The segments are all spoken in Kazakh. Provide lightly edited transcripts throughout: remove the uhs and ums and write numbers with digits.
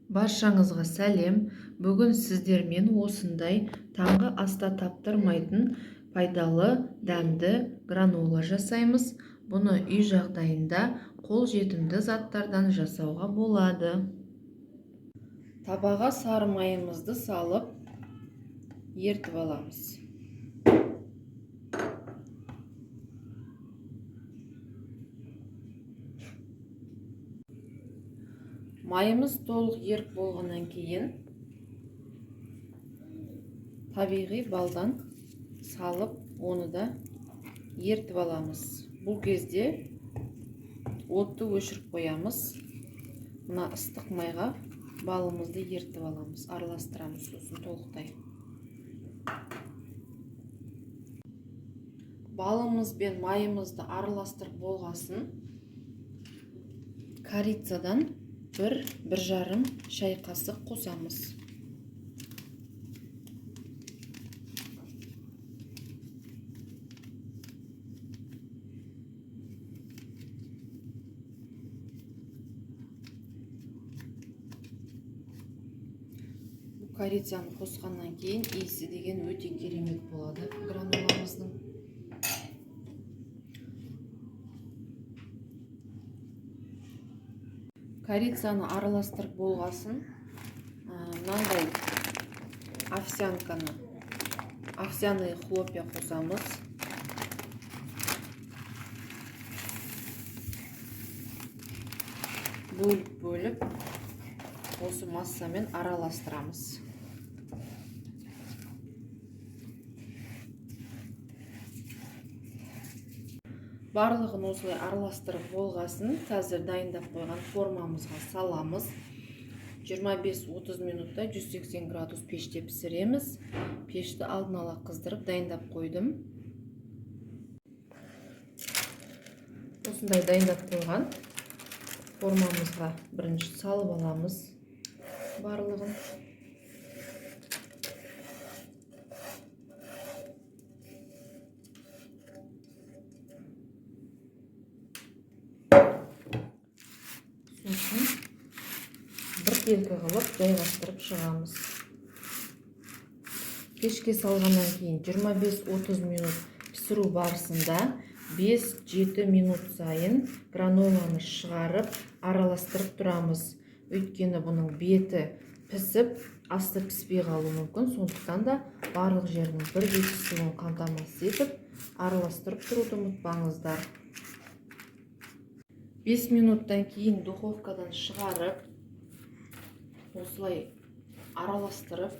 Баршаңызға сәлем! Бүгін сіздермен осындай таңғы аста таптырмайтын пайдалы, дәмді гранола жасаймыз. Бұны үй жағдайында қолжетімді заттардан жасауға болады. Табаға сары майымызды салып, ертіп аламыз. Майымыз толық еріп болғаннан кейін табиғи балдан салып, оны да ертіп аламыз. Бұл кезде отты өшіріп қоямыз. Мына ыстық майға балымызды ертіп аламыз, араластырамыз сосын толықтай. Балымыз бен майымызды араластырып болғасын, корицадан 1-1,5 шай қасық қосамыз. Бұл корицаны қосқаннан кейін иісі деген өте керемет болады граноламыздың. Корицаны араластырып болғасын, мынандай овсянканы, овсяные хлопья қосамыз. Бөліп-бөліп осы массамен араластырамыз. Барлығын осылай араластырып болғасын, қазір дайындап қойған формамызға саламыз. 25-30 минутта 180 градус пеште пісіреміз. Пешті алдын ала қыздырып дайындап қойдым. Осындай дайындап қойған формамызға бірінші салып аламыз барлығын. Сосын біркелкі қылып жайғастырып шығамыз. Пешке салғаннан кейін 25-30 минут пісіру барысында 5-7 минут сайын граноланы шығарып араластырып тұрамыз. Өйткені бұның беті пісіп, асты піспей қалуы мүмкін. Сондықтан да барлық жерінің бірдей пісуін қамтамасыз етіп, араластырып тұруды ұмытпаңыздар. 5 минуттан кейін духовкадан шығарып, осылай араластырып,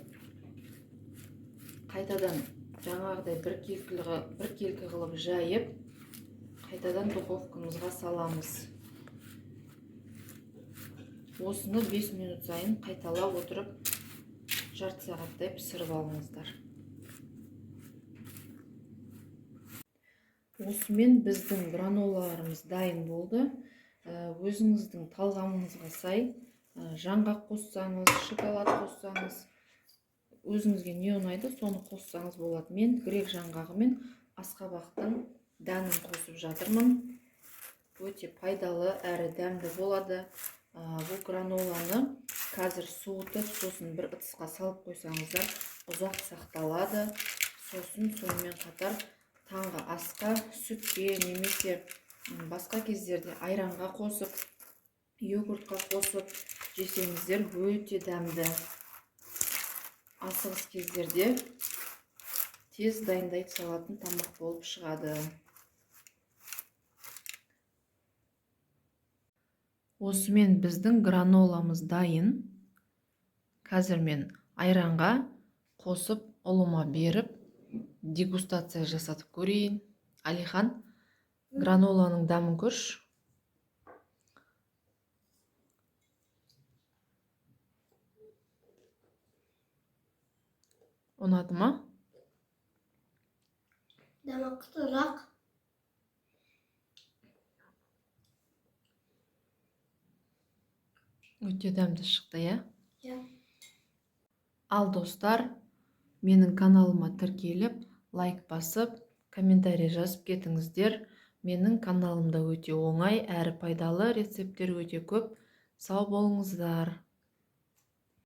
қайтадан жаңағыдай біркелкі қылып жайып, қайтадан духовкамызға саламыз. Осыны 5 минут сайын қайталап отырып, жарты сағаттай пісіріп алыңыздар. Осымен біздің гранолаларымыз дайын болды. Өзіңіздің талғамыңызға сай, жаңғақ қоссаңыз, шоколад қоссаңыз, өзіңізге не ұнайды, соны қоссаңыз болады. Мен грек жаңғағы мен асқабақтың дәнін қосып жатырмын. Өте пайдалы әрі дәмді болады. Бұл граноланы қазір суытып, сосын бір ыдысқа салып қойсаңыздар, ұзақ сақталады. Сосын сонымен қатар таңғы асқа, сүтке немесе басқа кездерде айранға қосып, йогуртқа қосып жесеңіздер өте дәмді. Асығыс кездерде тез дайындай салатын тамақ болып шығады. Осымен біздің граноламыз дайын. Қазір мен айранға қосып ұлыма беріп дегустация жасатып көрейін. Алихан, граноланың дәмін көрші. Ұнады ма? Дәмі қытырақ. Өте дәмді шықты, иә? Иә. Ал достар, менің каналыма тіркеліп, лайк басып, комментарий жазып кетіңіздер. Менің каналымда өте оңай әрі пайдалы рецепттер өте көп. Сау болыңыздар.